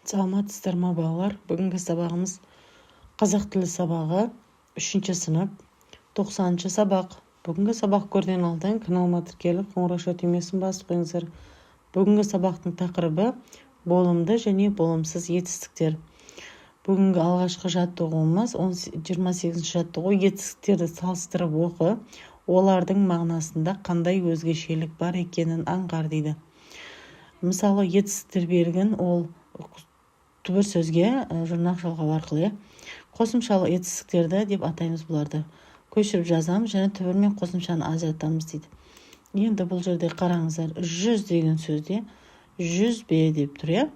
Саламатсыздар ма, балалар? Бүгінгі сабағымыз қазақ тілі сабағы, үшінші сынып, 90-сабақ. Бүгінгі сабақ көруден алдын каналыма тіркеліп, қоңырауша түймесін басып қойыңыздар. Бүгінгі сабақтың тақырыбы: болымды және болымсыз етістіктер. Бүгінгі алғашқы жаттығуымыз, 28-жаттығу. Етістіктерді салыстырып оқы, олардың мағынасында қандай өзгешелік бар екенін аңғар дейді. Мысалы, етістіктер берілген, ол түбір сөзге жұрнақ жалғау арқылы, иә. Қосымшалы етістіктерді деп атаймыз. Бұларды көшіріп жазамыз және түбір мен қосымшаны ажыратамыз дейді. Енді бұл жерде қараңыздар, жүз деген сөзде жүзбе деп тұр, иә.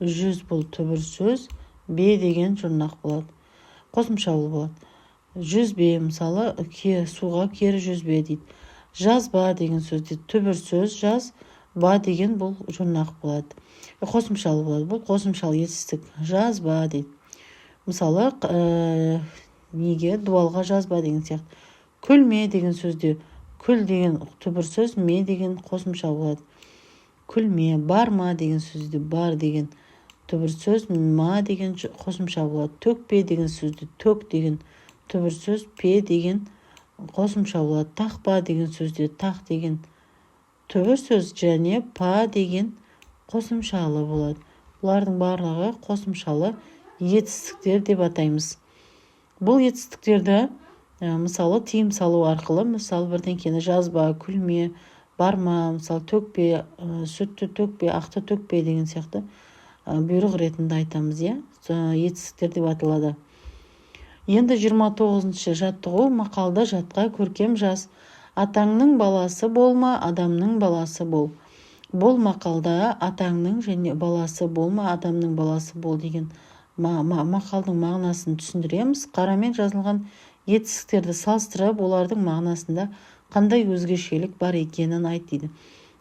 Жүз бұл түбір сөз, бе деген жұрнақ болады, қосымшалы болады. Жүзбе, мысалы, суға кері жүзбе дейді. Жазба деген сөзде түбір сөз жаз, ба деген бұл жұрнақ болады, қосымшалы болады. Бұл қосымшалы етістік. Жазба дейді, мысалы, неге, дуалға жазба деген сияқты. Күлме деген сөзде күл деген түбір сөз, ме деген қосымша болады, күлме. Барма деген сөзде бар деген түбір сөз, ма деген қосымша болады. Төкпе деген сөзде төк деген түбір сөз, пе деген қосымша болады. Тақпа деген сөзде тақ деген түбір сөз және па деген қосымшалы болады. Бұлардың барлығы қосымшалы етістіктер деп атаймыз. Бұл етістіктерді, мысалы, тыйым салу арқылы, мысалы, бірдеңкені жазба, күлме, барма, мысалы, төкпе, сүтті төкпе, ақты төкпе деген сияқты бұйрық ретінде айтамыз, иә, етістіктер деп аталады. Енді 29-жаттығу. Мақалды жатқа, көркем жаз. Атаңның баласы болма, адамның баласы бол. Бұл мақалда атаңның және баласы болма, адамның баласы бол деген мақалдың мағынасын түсіндіреміз. Қарамен жазылған етістіктерді салыстырып, олардың мағынасында қандай өзгешелік бар екенін айт дейді.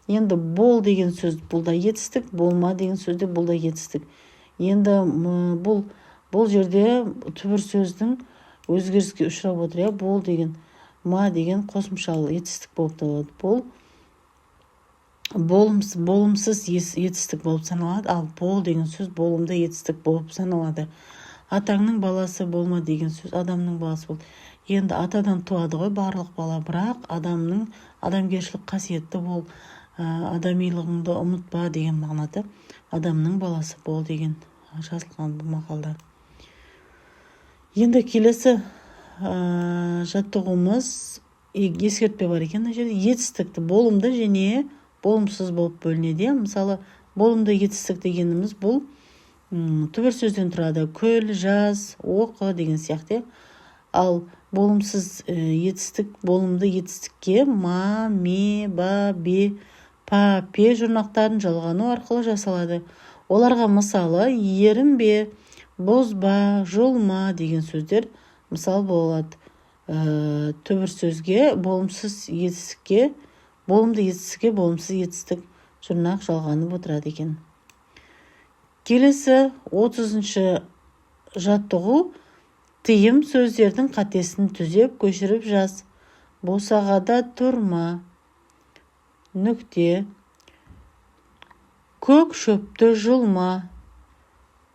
Енді бол деген сөз бұл да етістік, болма деген сөз де бұл да етістік. Енді бұл жерде түбір сөздің өзгеріске ұшырап отыр, иә. Бол деген, ма деген қосымшалы етістік болып табылады. Бұл болымсыз етістік болып саналады, ал бол деген сөз болымды етістік болып саналады. Атаңның баласы болма деген сөз адамның баласы бол. Енді атадан туады ғой барлық бала, бірақ адамның адамгершілік қасиетті бол, адамилығыңды ұмытпа деген мағынада адамның баласы бол деген жазылған бұл мақалда. Енді келесі жаттығуымыз. Ескертпе бар екен мына жерде. Етістікті болымды және болымсыз болып бөлінеді, иә. Мысалы, болымды етістік дегеніміз бұл түбір сөзден тұрады: күл, жаз, оқы деген сияқты, иә. Ал болымсыз етістік болымды етістікке ма, ме, ба, бе, па, пе жұрнақтарын жалғану арқылы жасалады. Оларға мысалы ерінбе, бұзба, жұлма деген сөздер мысал бола алады. Түбір сөзге болымсыз етістікке, болымды етістікке болымсыз етістік жұрнақ жалғанып отырады екен. Келесі 30-жаттығу. Тыйым сөздердің қатесін түзеп, көшіріп жаз. Босағада тұрма, нүкте, көк шөпті жұлма,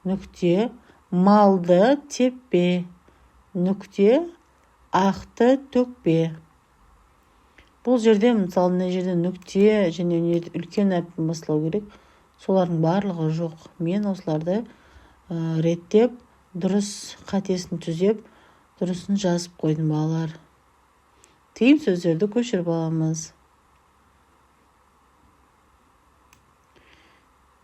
нүкте, малды теппе, нүкте, ақты төкпе. Бұл жерде, мысалы, мына жерде нүкте және үлкен әріппен басталу керек, солардың барлығы жоқ. Мен осыларды реттеп, дұрыс қатесін түзеп, дұрысын жазып қойдым, балалар. Тыйым сөздерді көшіріп аламыз.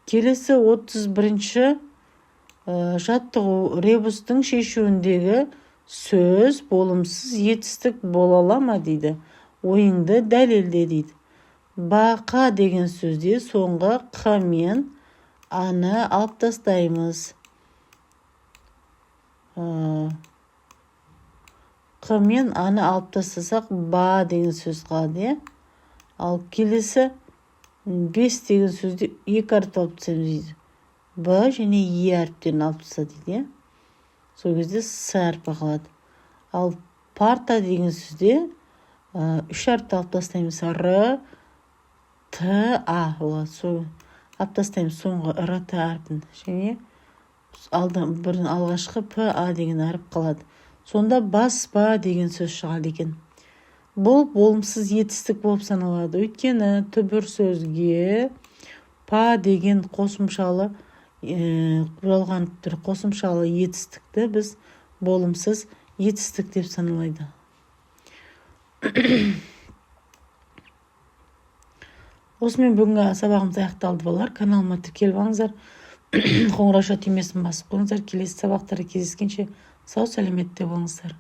Келесі 31-жаттығу. Ребустың шешуіндегі сөз болымсыз етістік бола ала ма дейді, ойыңды дәлелде дейді. Бақа деген сөзде соңғы қ мен аны алып тастаймыз. Қ мен аны алып тастасақ, ба деген сөз қалады, иә. Ал келесі бес деген сөзде екі әріпті алып тастаймыз дейді, б және е әріптерін алып таста дейді, иә. Сол кезде с әрпі қалады. Ал парта деген сөзде үш әріпті алып тастаймыз, р, т, а болады. Сол Алып тастаймыз соңғы р, т әрпін және алды бір алғашқы п, а деген әріп қалады. Сонда баспа деген сөз шығады екен. Бұл болымсыз етістік болып саналады, өйткені түбір сөзге па деген қосымшалы жалғанып тұр. Қосымшалы етістікті біз болымсыз етістік деп саналайды. Осымен бүгінгі сабағымыз аяқталды, балалар. Каналыма тіркеліп алыңыздар, қоңырауша түймесін басып қойыңыздар. Келесі сабақтарда кездескенше сау сәлеметте болыңыздар.